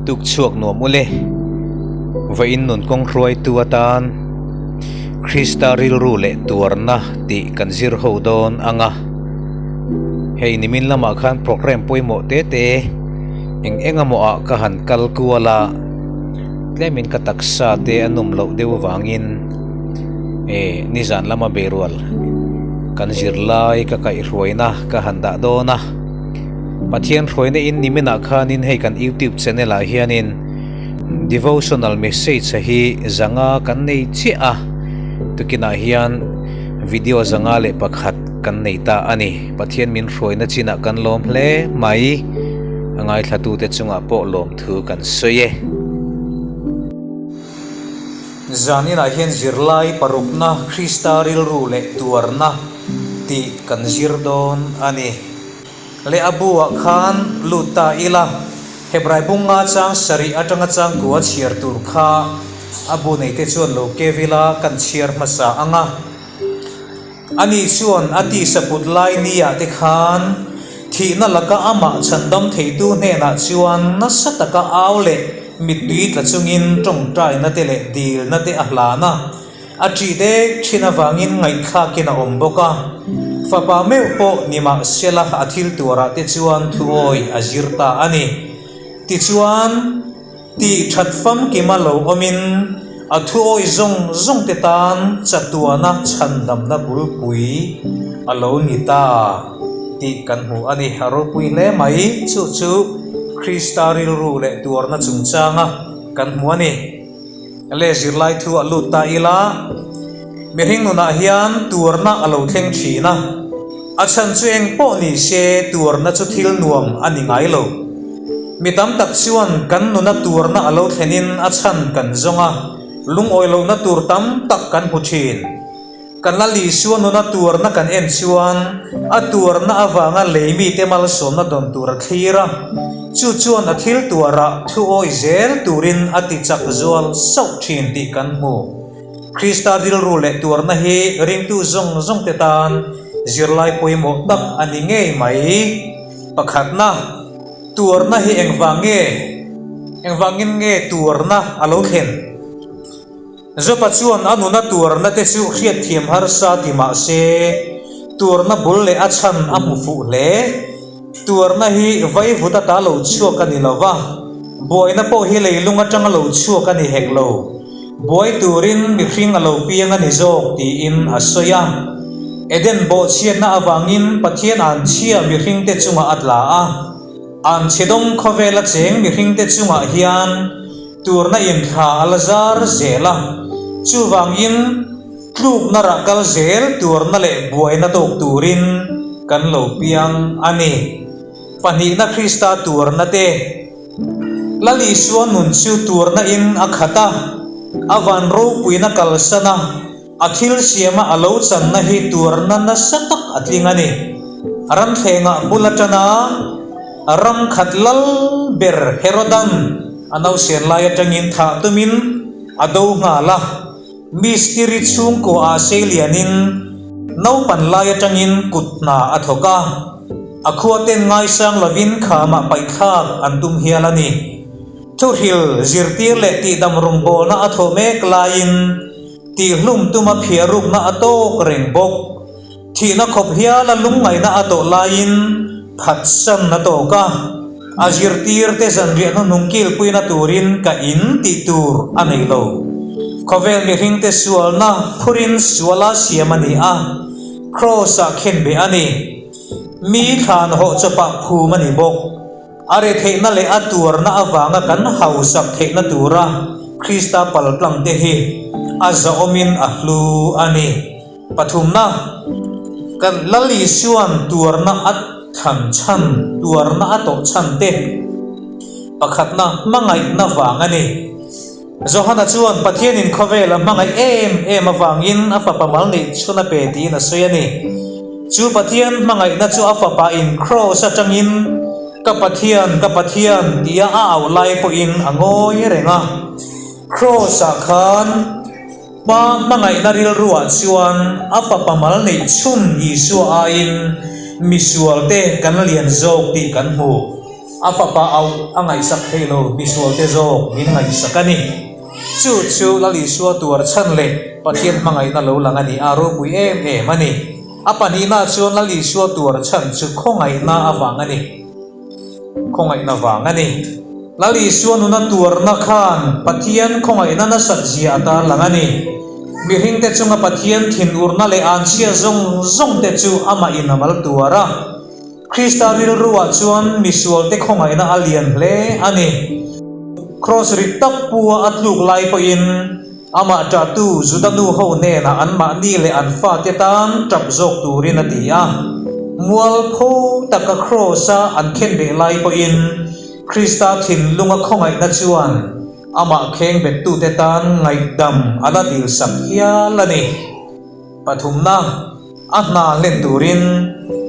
Tuk chhuak nuam ule, vawiin nun kawng hruaitu atan Krista rilru leh tuarna tih kan zir ho dawn ang a. Hei nimin lamah khan programme pawimawh te te eng eng emaw ah ka han kal kual a, tlemin ka taksa te a nawm loh deuh avangin eh nizan lama beirual kan zirlai ka kaihhruaina ka han dah dawn a. Pathian hruaina in niminah khanin hei kan youtube channel ah hianin devotional message a hi zanga kan nei chiah a, tukinah hian video 101 kan nei ta a ni. Pathian min hruaina chinah kan lawm hle mai, a ngaithlatute chungah pawh lawmthu kan sawi e. Zaninah hian zirlai parukna Krista rilru leh tuarna tih kan zir dawn a ni. Leh a bu-ah khan lut ta ila, Hebrai bunga chang sarih atanga changkua chhiar tur kha a bu neite chuan lo kev ila kan chhiar hmasa ang a. Ani chuan a tisa put lai niah te khan thihna laka amah chhandam theitu hnenah chuan nasa taka au leh mittui tla chungin tawngtaina te leh dilna te a hlan a. A ṭih dek ṭhin avangin ngaihthlakin a awm bawk a, fapa meuh pawh ni mah sela a thil tuarah te chuan thuawi a zir ta a ni. Tichuan, tih ṭhat famkima lo awmin a thuawi zawng zawng te tan chatuana chhandamna bulpui a lo ni ta tih kan hmu a ni. A ropui hle mai, chu chu Krista rilru leh tuarna chungchanga kan hmu a ni. Le zirlai thu a lut ta ila, mihring nunah hian tuarna a lo thleng thin a, a chhan chu eng pawh ni se tuarna chu thil nuam a ni ngai lo. Mi tam tak chuan kan nuna tuarna a lo thlenin a chhan kan zawng a, lungawi lohna tur tam tak kan hmu thin. Kan la Isua nuna tuarna kan en chuan a tuarna avanga lei mite malsawmna dawn tur a thlir a, chu chuan a thil tuarah thu awi zel turin a ti chak zual sauh thin tih kan hmu. Krista rilru leh tuarna hi ringtu zawng zawngte tan zirlai pawimawh tak a ni ngei mai. Pakhatna, tuarna hi engvang nge? Engvangin nge tuarna a lo thlen? Jopa chuan a nuna tuarna te chu hriatthiam harsa ti mah se, tuarna bul leh a chhan a hmu fuh hle. Tuarna hi vaivut ata lo chhuak a ni lo va, buaina pawh hi leilung atanga lo chhuak a ni hek lo. Buai turin mihring a lo piang a ni zawk tiin a sawi a. Eden bawhchhiatna avangin Pathian anchhia mihringte chungah a tla a, anchhe dawng khawvela cheng mihringte chungah hian, Turna inthla a la zar zel a, chuvangin tlukna rah kal zel turna leh buaina tawk turin kan lo piang a ni. Pahnihna Krista turna te, Lal Isua nun chu turna in a khat a, a van ropuina kalsan a, A thil siama a lo channa hi tuarna nasa tak a tling a ni. Ramthlengah bul atana ram khat lal ber Herodan a nausen lai atangin thah tumin a do nghal a. Mistiri chhungkua ah sei lianin naupan lai atangin kut hna a thawk a. A khuaten ngaisang lovin khamah paihthlak an tum hial a ni. Thuhril zirtir leh tihdam rawngbawlna a thawh mek laiin Tihhlum tuma phiarukna a tawk reng bawk. Thihna khawp hiala lungngaihna a tawh laiin phatsan a tawk a, a zirtirte zanriah hnuhnung kilpuina turin ka in tih tur a nei lo. Khawvel mihringte sualna phurin suala siam a ni a, Kraws-ah khenbeh a ni. Mi thlan hawh chawpah phum a ni bawk. A retheihna leh a tuarna avanga kan hausak theihna tura Krista paltlang te hi a zahawmin a hlu a ni. Pathumna, Kan Lal Isua'n tuarna a thlan chhan, tuarna a tawh chhan te pakhatna hmangaihna vang a ni. Johana chuan Pathianin khawvel a hmangaih em em avangin a fapa mal neih chhun a pe tiin a sawi a ni. Chu Pathian hmangaihna chu a fapa in kraws atangin Ka Pathian, ka Pathian tia a auh lai pawhin a ngawi reng a. Kraws-ah khan Pa hmangaihna rilruah chuan a fapa mal neih chhun Isua aiin misualte kan lian zawk tih kan hmu. A fapa auh a ngaihsak thei lo, misualte zawk min ngaihsak a ni. Chu chu Lal Isua tuar chhan leh Pathian hmangaihna lo lang a ni a, ropui em em a ni. A pahnihna chuan Lal Isua tuar chhan chu khawngaihna avang a ni. Khawngaihna vang a ni. Lal Isua nuna tuarna khan Pathian khawngaihna nasat zia a tarlang a ni. Mihringte chunga Pathian thinurna leh anchhia zawng zawngte chu amahin a mal tuar a. Krista rilruah chuan misualte khawngaihna a lian hle a ni. Kraws rit tak pua a tluk lai pawhin amah ṭahtu Juda nu ho hnenah anmahni leh an fate tan ṭap zawk turin a ti a. Mualpho taka kraws-a an khenbeh lai pawhin Krista thinlunga khawngaihna chuan amah khengbettute tan ngaihdam a la dilsak hial a ni. Pathumna, a hna hlen turin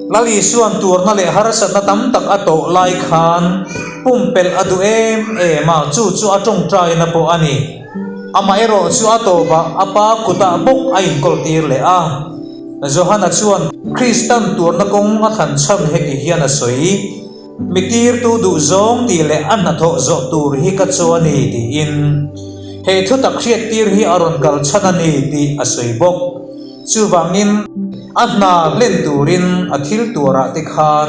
Lal Isua'n tuarna leh harsatna tam tak a tawh lai khan pumpelh a duh em em a, chu chu a tawngtaina pawh a ni. Amaherawh chu a tawpah a pa kutah bawk a inkawltir leh a. Johana chuan Kristan tuarna kawng a thlan chhan heti hian a sawi, Mi tirtu duhzawng tih leh a hnathawh zawh tur hi ka chu a ni tiin he thutak hriattir hi a rawn kal chhan a ni tih a sawi bawk. Chuvangin a hna hlen turin a thil tuarah te khan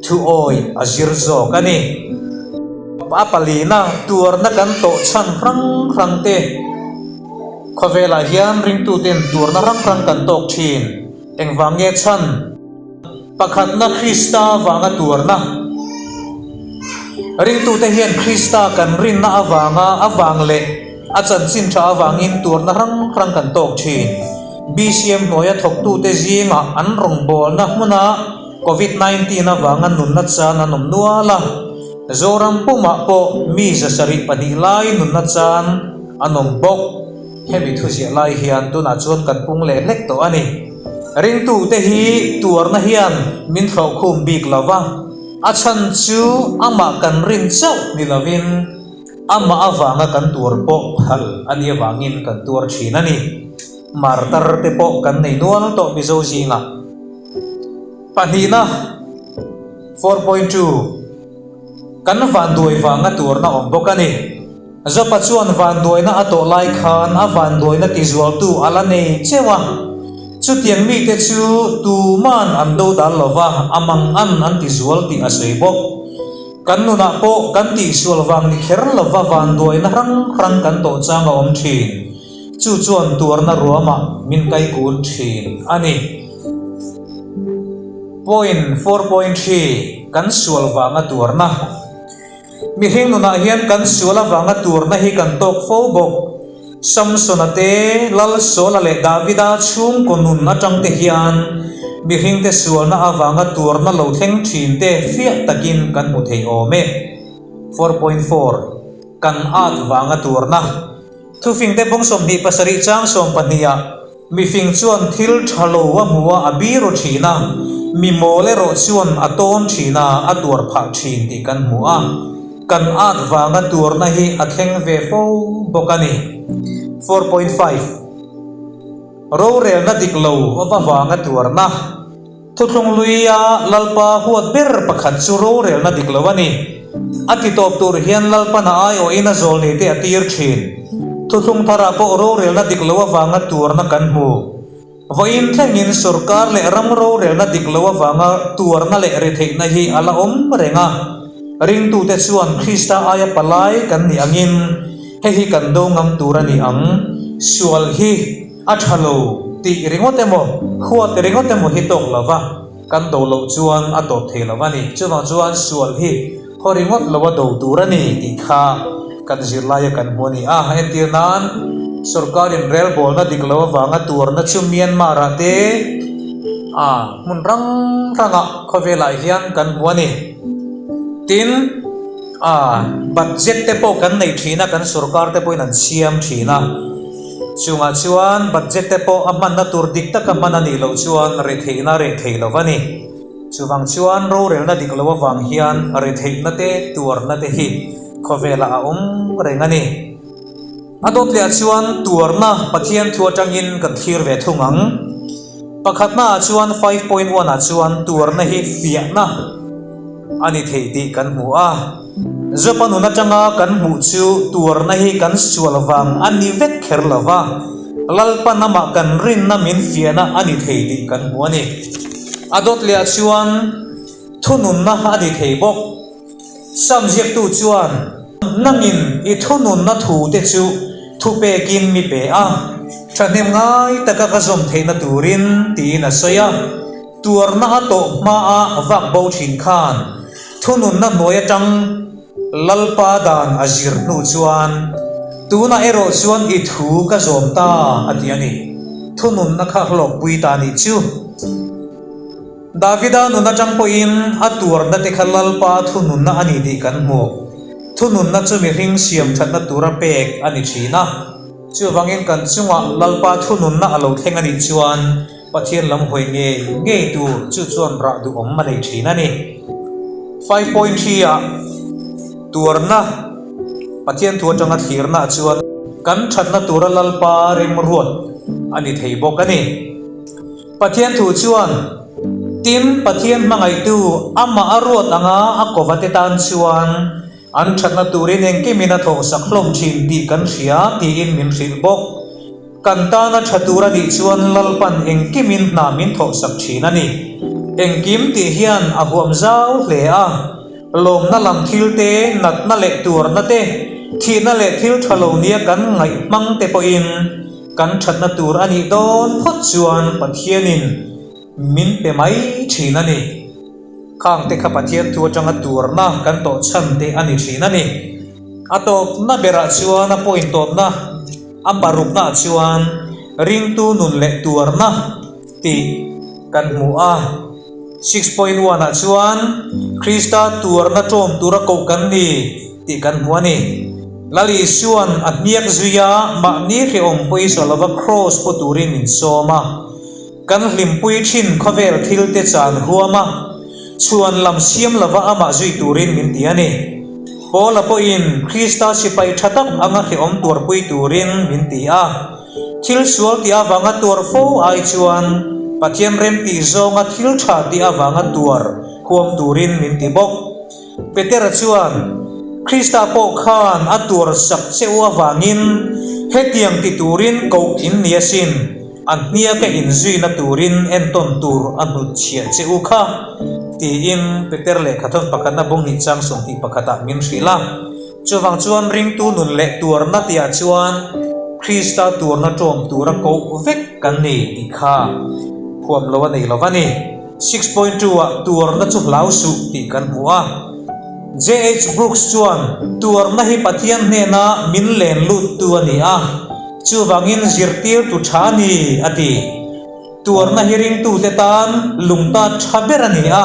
thu awi a zir zawk a ni. A palina tuarna kan tawh chhan hrang hrang te khawvelah hian ringtuten tuarna hrang hrang kan tawk thin. Engvang nge chhan? Pakhatna Krista vanga tuarna. Ringtute hian Krista kan rinna avanga avang leh a chanchin tha avangin tuarna hrang hrang kan tawk thin. BCM hnuaia thawktute zingah an rawngbawlna hmuna Covid 19 avanga nunna chan an awm nual a. Zoram pumah pawh mi 702 lai nunna chan an awm bawk. Hemi thuziah lai hian tunah chuan kan pung leh hlek tawh a ni. Ringtute hi tuarna hian min thlawhkhum bik lo va, a chhan chu amah kan rin chauh ni lovin amah avanga kan tuar pawh phal a nih avangin kan tuar thin a ni. Martar te pawh kan nei nual tawh Mizo zingah. Pahnihna, 4.2. Kan vanduai vanga tuarna awm bawk a ni. Zopa chuan vanduaina a tawh lai khan a vanduaina tizualtu a la nei cheu a. Chutiang mite chu tuman an do dal lo va, a mang an an tizual tih a sawi bawk. Kan nunah pawh kan tihsual vang ni kher lo va vanduaina hrang hrang kan tawh chang a awm thin. Chu chuan tuarna ruamah min kaikun thin a ni. Point 4.3 Kan sual vanga tuarna. Mihring nunah hian kan sual avanga turna hi kan tawk fo bawk. Samsona te, Lalsawla leh Davida chhungkaw nun atang te hian mihringte sualna avanga turna lo thleng thin te fiah takin kan hmu thei awm e. 4.4 Kan at vanga turna. Thufingte bawng 27 chang 12 ah Mifing chuan thil tha lo a hmu a, a biru thin a, mi mawl erawh chuan a tawn thin a, a tuar phah thin tih kan hmu a. Kan at vanga tuarna hi a thleng ve fo bawk a ni. 4.5 Rorelna dik lo avanga tuarna. Thuthlung luia Lalpa huat ber pakhat chu rorelna dik lo a ni. A ti tawp tur hian Lalpan a aiawhin a zawlneite a tir thin. Thuthlung tharah pawh rorelna dik lo avanga tuarna kan hmu. Vawiin thlengin sorkar leh ram rorelna dik lo avanga tuarna leh retheihna hi a la awm reng a. Ringtute chuan Krista aia palai kan nih angin hei hi kan do ngam tur a ni ang. Sual hi. A tha lo tih ringawt emaw, huat ringawt emaw hi tawk lo va, kan do loh chuan a tawp thei lo a ni. Chuvang chuan sual hi haw ringawt lo a do tur a ni tih kha kan zirlaia kan hmu a ni a. Entir nan, sorkarin relbawlna dik lo avanga tuarna chu Myanmar-ah te, a hmun rang rangah khawvelah hian kan hmu a ni. Tin, a budget te pawh kan nei thin a, kan sorkar te pawhin an siam thin a. Chungah chuan budget te pawh a hmanna tur dik taka hman a nih loh chuan retheihna a reh thei lo a ni. Chuvang chuan rorelna dik lo avang hian retheihna te tuarna te hi khawvelah a awm reng a ni. A dawt lehah chuan tuarna Pathian thu atangin kan thlir ve thung ang. Pakhatnaah chuan 5.1 ah chuan tuarna hi fiahna. a ni thei tih kan hmu a. Jopa nun atanga kan hmuh chu tuarna hi kan sual vang a ni vek kher lo va, Lalpan amah kan rinna min fiahna a ni thei tih kan hmu a ni. A dawt lehah chuan thununna a ni thei bawk. Sam ziaktu chuan, Nangin i thununna thute chu thupekin mi pe a, thahnem ngai taka ka zawm theihna turin, tiin a sawi a. Tuarna a tawh hmaa vak bo thin khan thununna hnuai atang Lalpa dan a zir hnu chuan, Tunah erawh chuan i thu ka zawm ta, a ti a ni. Thununna kha hlawkpui ta nih chu. Davida nun atang pawhin a tuarna te kha Lalpa thununna a ni tih kan hmu. Thununna chu mihring siam thatna tura pek a ni thin a. Chuvangin kan chungah Lalpa thununna a lo thleng a nih chuan Pathian lam hawi ngei ngei tur chu chuan rah duhawm a nei thin a ni. 5.3 ah tuarna Pathian thu atanga thlirna chuan kan thatna tura Lalpa remruat a ni thei bawk a ni. Pathian thu chuan, Tin, Pathian hmangaihtu amah a ruat anga a kovate tan chuan an thatna turin engkimin a thawhsak hlawm thin tih kan hria tiin min hrilh bawk. Kan tana tha tur a nih chuan Lalpan engkimin hna min thawhsak thin a ni. Engkim tih hian a huam zau hle a, lawmna lam thil te, natna leh tuarna te, thihna leh thil tha lo nia kan ngaih hmang te pawhin Kan thatna tur a nih dawn phawt chuan Pathianin min pe mai thin a ni. Khangte kha Pathian thu atanga tuarna kan tawh chhan te a ni thin a ni. A tawpna berah chuan a point tawpna a paruknaah chuan ringtu nun leh tuarna tih kan hmu a. 6.1 ah chuan Krista tuarna ṭawm tura koh kan ni tih kan hmu a ni. Lal Isua'n a hniak zui a, mahni hrehawm pawisa lova kraws pu turin min sawm a. Kan hlimpui ṭhin khawvel thilte chan huam a, chhuan lam siam lova amah zui turin min ti a ni. Paula pawhin Krista sipai ṭha tak anga hrehawm tuarpui turin min ti a. Thil sual tih avanga tuar fo ai chuan Pathian rem tih zawnga thil tha tih avanga tuar huam turin min ti bawk. Petera chuan, Krista pawh khan a tuar sak che u avangin hetiang ti turin koh in ni asin, a hniaka inzuina turin entawn tur a hnutchhiah che u kha, tiin Peter lehkhathawn pakhatna bung hnih chang 21 ah min hrilh a. Chuvang chuan ringtu nun leh tuarna tihah chuan Krista tuarna ṭawm tura koh vek kan ni tih kha huam lo a nei lo va ni. 6.2 ah tuarna chu hlau suh tih kan hmu a. JH Brooks chuan tuarna hi Pathian hnena min len luttu a ni a, chuvangin zirtirtu ṭha a ni a ti. Tuarna hi ringtute tan lungtat ṭha ber a ni a.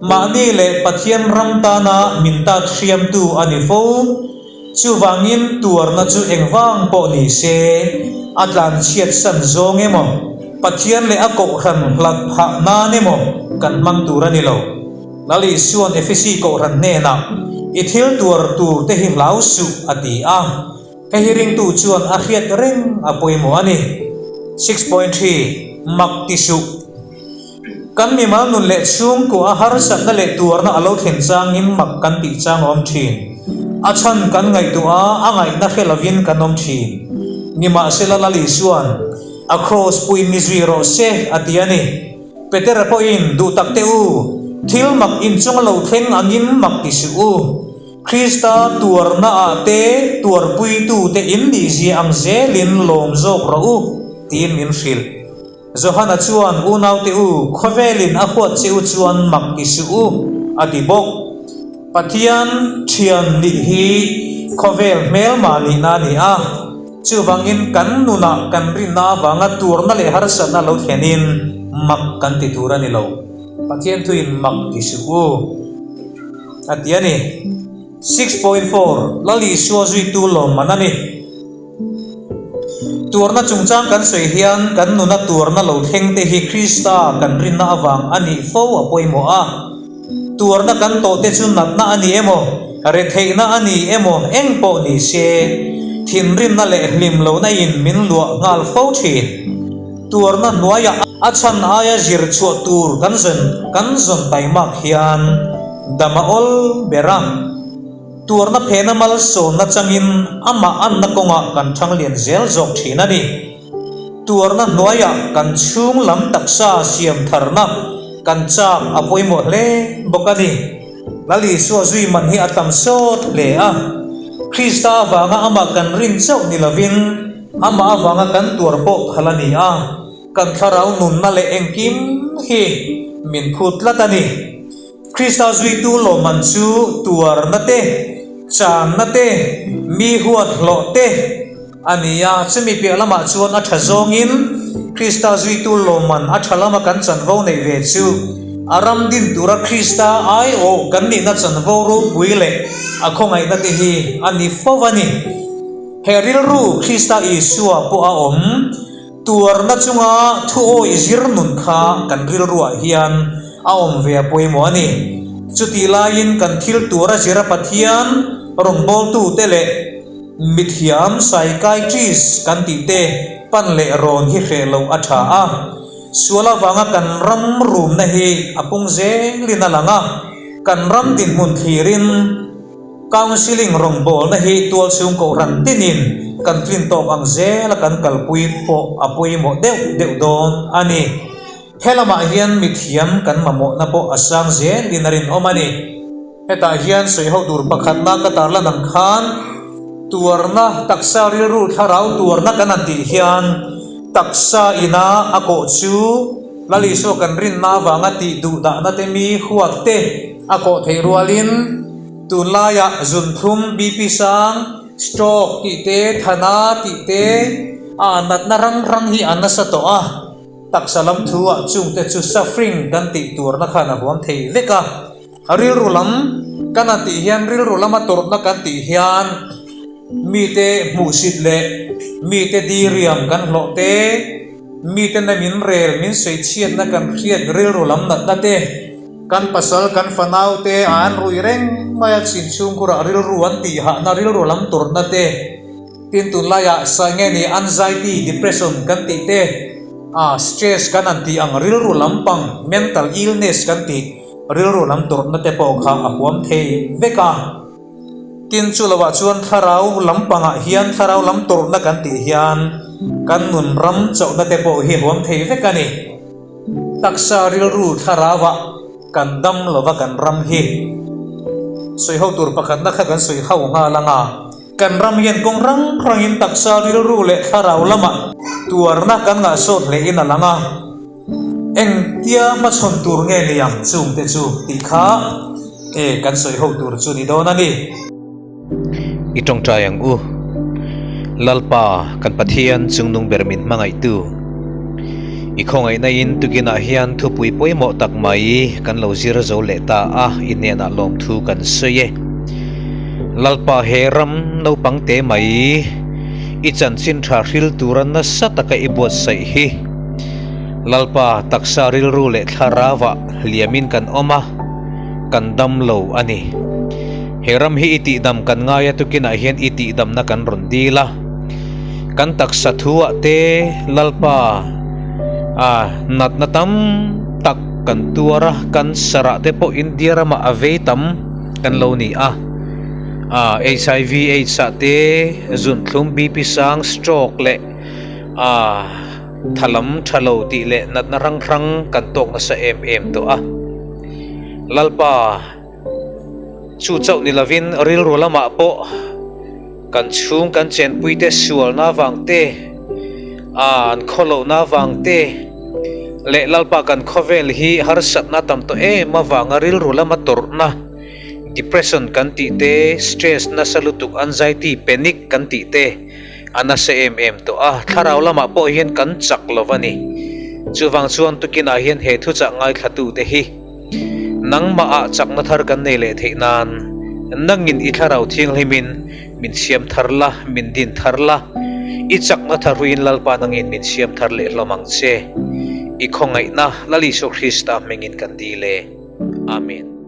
Mahni leh Pathian ram tana min tat hriamtu a ni fo. Chuvangin tuarna chu engvang pawh ni se, a tlanchhiat san zawng emaw, Pathian leh a kohhran hlat phah nan emaw kan hmang tur a ni lo. Lal Isua'n Efesi kohhran hnenah, I thil tuar tur te hi hlau suh, a ti a. Hei hi ringtu chuan a hriat reng a pawimawh a ni. 6.3 Mak ti suh. Kan mimal nun leh chhungkua a harsatna leh tuarna a lo thlen changin mak kan tih chang a awm thin. A chhan kan ngaihtuah a, a ngaihna hre lovin kan awm thin. Nimahsela Lal Isua'n a kraws puiin mi zui rawh se a ti a ni. Petera pawhin, Duh tak teh u, thil mak inchung a lo thleng angin mak ti suh u. Krista tuarna ah te tuarpuitute in nihzia ang zelin lawm zawk rawh u, tiin min hrilh. Johana chuan, Unaute u, khawvelin a huat che u chuan mak ti suh u, a ti bawk. Pathian thian nih hi khawvel hmelma nihna a ni a, chuvangin kan nunah kan rinna avanga turna leh harsatna lo thlenin mak kan ti tur a ni lo. Pathian thuin mak ti suh u, a ti a ni. 6.4 Lal Isua zuitu lawmman a ni. Tuarna chungchang kan sawi hian kan nuna tuarna lo thleng te hi Krista kan rinna avang a nih fo a pawimawh a. Tuarna kan tawh te chu natna a ni emaw, retheihna a ni emaw eng pawh ni se, thinrimna leh hlim lohna in min luah nghal fo thin. Tuarna hnuaiah a chhan aia zir chhuah tur kan zawn kan zawn taimak hian. dam a awl ber a. Tuarna phena malsawnna changin amah anna kawngah kan thang lian zel zawk thin a ni. Tuarna hnuaiah kan chhung lam taksa siam tharna kan chak a pawimawh hle bawk a ni. Lal Isua zui man hi a tam sawt hle a. Krista avanga amah kan rin chauh ni lovin amah avanga kan tuar pawh phal a ni a. Kan thlarau nunna leh engkim hi min phut tlat a ni. Krista zuitu lawmman chu tuarna te, channa te, mi huat hlawh te a ni a. Chumi piah lamah chuan a tha zawngin Krista zuitu lawmman a tha lama kan chanvo neih ve chu a ram din tura Krista aiawh kan nihna chanvo ropui leh a khawngaihna te hi a ni fo a ni. He rilru Krista Isua pawh a awm. Tuarna chunga thu awih zir nun kha kan rilruah hian a awm ve a pawimawh a ni. Chutih laiin kan thil tura zira Pathian rawngbawltute leh mithiam psychiatrist kan tihte pan leh rawn hi hreh loh a tha a. Sual avanga kan ram rumna hi a pung zelin a lang a, kan ram dinhmun thlirin, Counselling rawngbawlna hi tualchhung kohhran tinin kan tlin tawk ang zela kan kalpui pawh a pawimawh deuh deuh dawn a ni. He lamah hian mithiam kan mamawhna pawh a sang zelin a rinawm a ni. Hetah hian sawiho tur pakhatna ka tarlan ang khan tuarna, taksa rilru thlarau tuarna kan han tih hian taksa ina a kawh chu Lal Isua kan rinna avanga tih duh dahna te mi huat te a kawh theih rualin tunlaiah zunthlum, BP sang, stroke tih te, thana tih te, a natna rang rang hi a nasa tawh a, taksa lam thu-ah chungte chu suffering kan tih turna khan a huam thei vek a. Rilru lam kan han tih hian rilru lama tawrhna kan tih hian mite hmuhsit leh mite diriam kan hlawh te, mite na min rel min sawichhiatna kan hriat rilru lam natna te, Kan pasal, kan fanau te a an rui reng mai a, chin chhungkhurah rilru an tih hahna, rilru lam turna te, tin tunlaiah sa nge ni anxiety, depression kan tih te, ah stress kan han tih ang rilru lampang, mental illness kan tih rilru lam turna te pawh kha a huam thei vek a. Tin chu lovah chuan thlarau lampangah hian thlarau lam turna kan tih hian kan nun ram chauhna te pawh hi huam thei vek a ni. Taksa rilru thlarauah kan dam lova kan ram hi sawi ho tur pakhatna kha kan sawi ho nghal ang a, kan ram hian kawng rang rangin taksa rilru leh thlarau lamah tuarna kan ngahsawt hlein a lang a, engtia hmachhawn tur nge ni ang chungte chu tih kha e kan sawi ho tur chu ni dawn a ni. I tawngtai ang u. Lalpa, kan Pathian chungnung ber min hmangaihtu. I khawngaihna in tukinah hian thupui pawimawh tak mai kan lo zir zo leh ta a, i hnenah lawmthu kan sawi e. Lalpa he ram naupang te mai i chanchin tha hril tura nasa taka i buatsaih hi. Lalpa taksa rilru leh thlarauah hliamin kan awm a, kan dam lo a ni. He ram hi i tihdam kan ngai a tukinah hian i tihdamna kan rawn dil a. Kan taksa thuah te Lalpa a natna tam tak kan tuar a, cancer ah te pawh India ramah a vei tam kan lo ni a. A HIV AIDS ah te zunthlum, BP sang, stroke leh a thalam tha lo tih leh natna hrang hrang kan tawk nasa em em tawh a. Lalpa. Chu chauh ni lovin rilru lamah pawh kan chhung kan chenpuite sualna avang te, a an khawlohna avang te leh Lalpa kan khawvel hi harsatna tam tawh em avanga rilru lama tawrhna, depression kan tih te, stress nasa lutuk, anxiety, panic kan tih te a nasa em em tawh a, thlarau lamah pawh hian kan chak lo a ni. Chuvang chuan tukinah hian he thuchah ngaithlatute hi. Nangmahah chakna thar kan nei leh theih nan, nangin i thlarau thianghlimin min siam thar la, min din thar la, i chakna thar huiin Lalpa nangin min siam thar leh hlawm ang che. I khawngaihna Lal Isua Krista hmingin kan dil e. Amen.